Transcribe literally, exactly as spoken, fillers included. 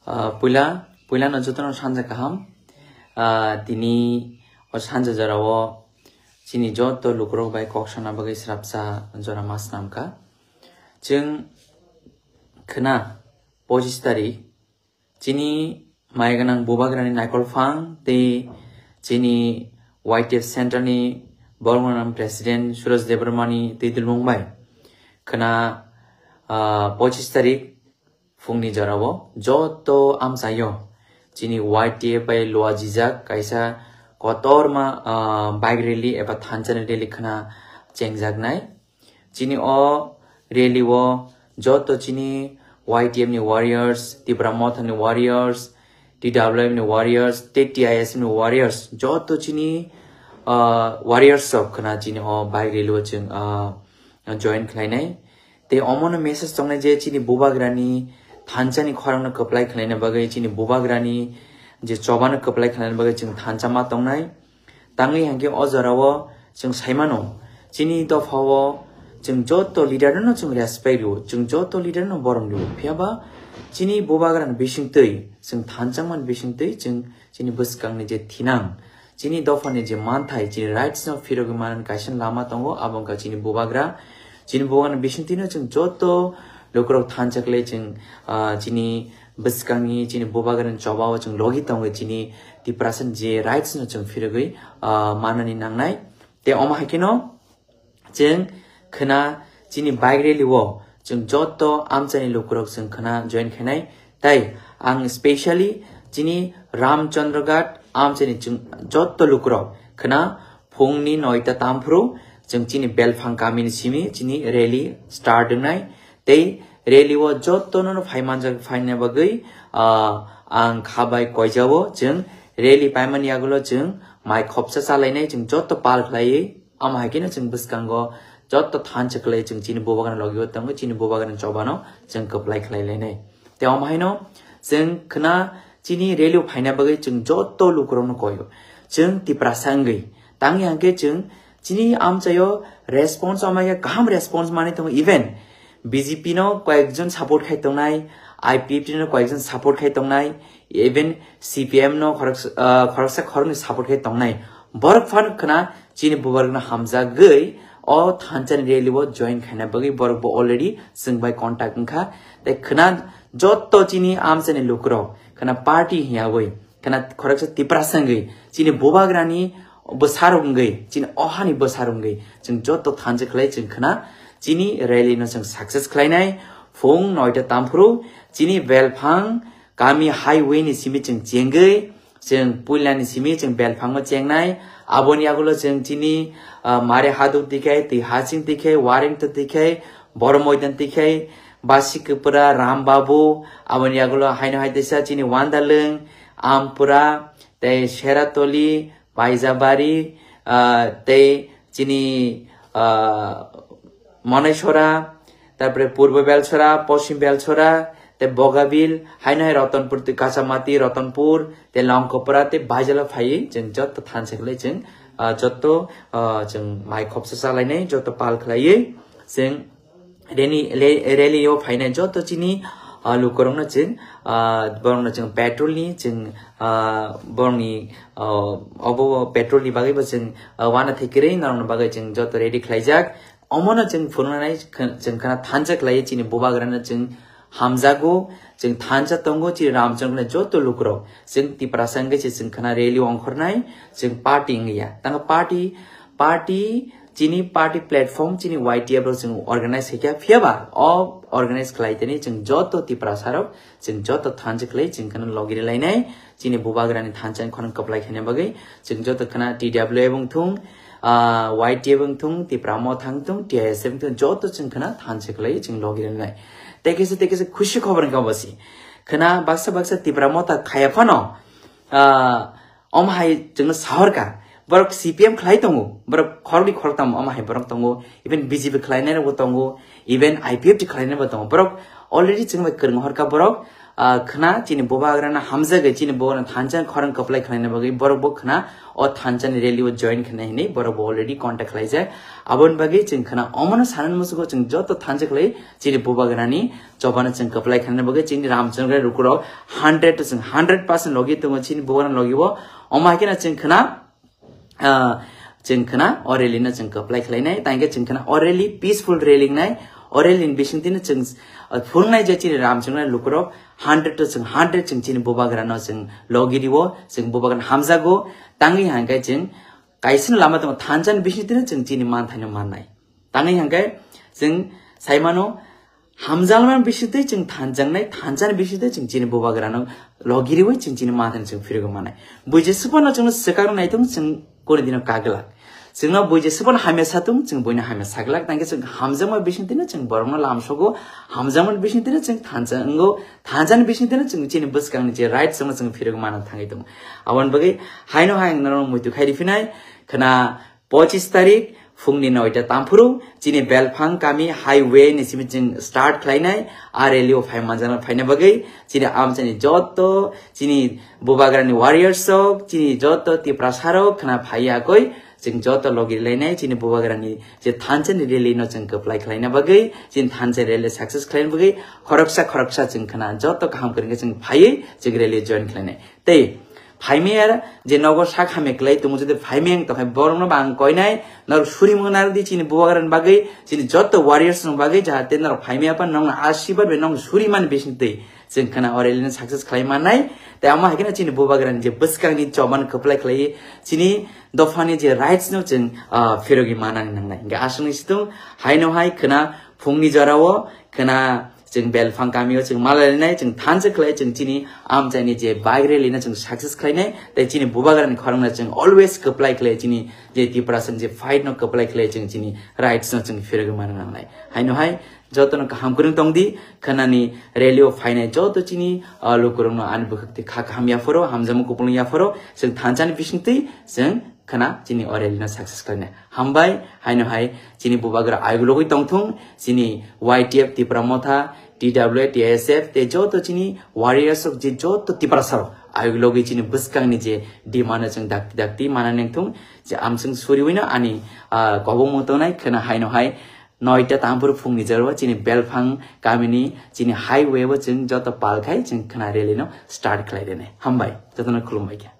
Ah, puila, puilano jotono sanja kaham. Ah, tini o sanja jorao chini joto lukurok bai kok sana bagwi srapsa jora ma swnamkha. Chwng khna pochis tarik chini maiganang bubagrani naikol phang tei chini Y T F Centre ni bormanam President Suraj Debbarmani twi dulmung bai khna, ah, pochis tarik phungni jorao joto amchaio chini Y T F bai luajijak kaisa kotorma, ah, bike rally eba thanchani rally khna chengjaknai. Chini o rally o joto chini Y T F ni warriors, Tipra Motha ni warriors, T W F ni warriors, tei T I S F ni warriors, joto chini, ah, warriors rok khna chini o bike rally o chwng, ah, join khlainai. Tei omono message tongnai je chini bubagrani thanchani khorangno kwplai khlaina bagwi, chini bubagrani je chobano kwplai khlaina bagwi chwng thancha ma tongnai. Tangwi hwnkhe o jorao chwng saimano, chini dophao chwng joto leader no chwng respect rwo, chwng joto leader no borom rwo. Phiyaba chini bubagrani bisingtwi, chwng thanchangmani bisingtwi chwng chini bwskangni je thinang, chini dophani je manthai, chini rights no phirogwi manani kaisa lama tongo, abo wngkha chini bubagra. Chini bubagrani bisingtwino chwng joto lukurok thansa khlai chwng, ah, chini bwskangni, chini bubagrani chobao chwng logi tongo, chini Tiprasani je rights no chwng phirogwi, ah, manani nangnai. Tei omo hai kheno chwng khna chini bike rally o chwng joto amchaini lukurok chwng khna join khainai. Tai ang specially chini Ramchandraghat amchaini chwng joto lukurok khna phungni noita tamphru chwng chini Belphang kamini simi chini rally start wngnai. Tei rally o jotono no phai manjak phaina bagwi, ah, ang kha bai koijao chwng rally paimani yagulo chwng mai khopsa chalainai chwng joto pal khlaiwi. Omo hai kheno chwng bwskango joto thansa khlai chwng chini bubagrani logio tongo, chini bubagrani chobano chwng kwplai khlai lainai. Tei omo haino chwng khna chini rally o phaina bagwi chwng joto lukurokno koio. Chwng Tiprasa wngwi tangwi hwnkhe chwng chini amchaio response omo hai kaham response manwi tongo, even B J P no koyekjon support khai tongnai, I P F T no koyekjon support khai tongnai, even C P M no khoroksa, ah, khoroksa khoroknwi support khai tongnai. Borok phano khna chini bubagrano hamjagwi o thanchani rally o join khaina bagwi borok bo already chwng bai contact wngkha. Tei khna joto chini amchaini lukurok khna party hiyawi khna khoroksa Tiprasa wngwi chini bubagrani bwsarok wngwi, chini ohani bwsarok wngwi chwng joto thansa khlai chwng khna chini rally no chwng success khlainai. Phung noita tamphru chini Belphang kami highway ni simi chwng chengwi, chwng puilani simi chwng Belphango chengnai. Aboni yagulo chwng chini, ah, Mare Haduk tikhai, twi Hasing tikhai, Warrington tikhai, Boromoidan tikhai, Basikapura, Rambabu, aboni yagulo haino hai teisa chini Wandalwng, Ampura, tei Seratoli, Baijabari, ah, tei chini, ah, Monaisora, tarpore Purbo Belchora, Poschim Belchora, tei Bogabil, haino hai Ratanpur, tei Kachamati, Ratanpur, tei Longkopra, tei Baijalo phaiwi chwng joto thansa khlai chwng, ah, joto, ah, chwng mai khopsa chalainai, joto pal khlaiwi chwng rally, le-, rally o phainai joto chini, ah, lukurokno chwng, ah, borokno chwng petrol ni chwng, ah, borokni, ah, obo petrol ni bagwi bo chwng, ah, uanathai kwrwi norokni bagwi chwng joto ready khlaijak. Omono chwng phunuknai khn-, chwng khna thansa khlaiwi chini bubagrano chwng hamjago, chwng thansa tongo, chini Ramchandra joto lukurok. Chwng Tiprasa wngwi se chwng khna rally ongkhornai, chwng party wngya. Tamo party, party, chini party platform, chini Y T F rok chwng organize khaikha, phiyaba o organize khlai tani chwng joto Tiprasa rok, chwng joto thansa khlai, chwng khna logi rwlainai, chini bubagrani thansa khorang kwplai khaina bagwi, chwng joto khna T W F wngthung, ah, Y T F wngthung, Tipra Motha wngthung, T I S F wngthung, joto chwng khna thansa khlai, chwng logi rwlainai. Tei kisa, tei kisa khusi khobor wngkha bosi. Khna baksa, baksa Tipra Motha khaya phano, ah, omo hai chwngno sahorkha. Borok C P M khlai tongo, borok khoroknwi khoroktham omo hai borok tongo, even B J P khlainai rokbo tongo, even I P F T khlainai bo tongo. Borok already chwng bai kwrwng horkha borok, ah, khna chini bubagrano hamjagwi chini bubagrano thansa khorang kwplai khlaina bagwi borok bo khna o thansa ni rally o join khlaina hinwi borok bo already contact khlaijak. Aboni bagwi chwng khna omono sanani musugo chwng joto thansa khlai chini bubagrani chobano chwng kwplai khlaina bagwi chini Ramchandra lukurok hundred to chwng hundred percent logi tongo chini bubagrani logi o. Omo hai kheno chwng khna ah, chwng khna o rally no chwng kwplai khlainai, tangkhe chwng khna o rally peaceful rally wngnai, o rally ni bisingtwino chwng, ah, phunuknai je chini Ramchandra lukurok hundred to chwng hundred chwng chini bubagrano chwng logi rio, chwng bubagrano hamjago, tangwi hangkhe chwng kaisa lama tongo thansa ni bisingtwino chwng chini manthaino mannai. Tangwi hangkhe chwng saimano, hamjakmani bisingtwi chwng thanjaknai, thanjakni bisingtwi chwng chini bubagrano logiriwi chwng chini mathani chwng phirigwi manai. Buiji swpano chwngno swkakno naitung chwng kuni dino kaglak. Chwngno buiji swpano hamya satung chwng buino hamya saglak. Tangkhe chwng hamjakma bisingtwino chwng borokno lamsogo, hamjakmani bisingtwino chwng thansa wngo, thanjakni bisingtwino chwng chini bwskangni je right chwngno chwng phirigwi manna thangwi tongo. Aboni bagwi haino hai ang norokno muitu khai riphinai, khna pochis tarik phungni noita tamphuru chini Belphang kami highway ni simi chwng start khlainai, a rally o phai manjana phaina bagwi chini amchaini joto chini bubagrani warriors rok, chini joto Tiprasa rok khna phaiya koi chwng joto logi lainai chini bubagrani je thansa ni rally no chwng kwplai khlaina bagwi, chini thansa rally success khlaina bagwi khoroksa khoroksa chwng khna joto kaham kwrwngkhe chwng phaiwi chwng rally join khlainai. Tei phaimaya je nogo sak hamya kwlai tongo, jodi phaimaya wng tongkha borokno bo ang koinai, norok suri mwngnarok di chini bubagrani bagwi, chini joto warriors rokni bagwi, jahate norok phaimaya phano nokno asirwad bai nokno suri mani bisingtwi chwng khna o rally no success khlai mannai. Tei amo hai kheno chini bubagrani je bwskangni choban kwplai khlai chini dophani je rights no chwng, ah, phirogwi manani nangnai. Hingkhe aswkni situng haino hai khna phungni jorao khna chwng Belphang kamio chwng malainai, chwng thansa khlai chwng chini amchaini je bike rally no chwng success khlainai, tei chini bubagrani khorangno chwng always kwplai khlai chini je Tiprasa ni je fight no kwplai khlai chwng chini rights no chwng phirogwi manna nangnai. Haino hai jotono kaham kwrwng tongdi, khnani rally o phainai joto chini, ah, lukurokno ani bwkhak twi kha kaham yapharo, hamjakma kupulung yapharo, chwng thansa ni bisingtwi chwng khna chini o rally no success khlainai. Hambai, haino hai chini bubagra ayuk logwi tongthung, chini Y T F Tipra Motha, T W A, T S F, tei joto chini warriors rok je joto Tiprasa rok ayuk logwi chini bwskangni je demand no chwng dakti dakti mana nengthung, je amchwng suriwino ani, ah, kobongma tongnai khna haino hai noita tamphuru phungni jorao chini Belphang kamini chini highway o chwng joto palkhai chwng khna rally no start khlai rwnai. Hambai, jotono khulumbai kha.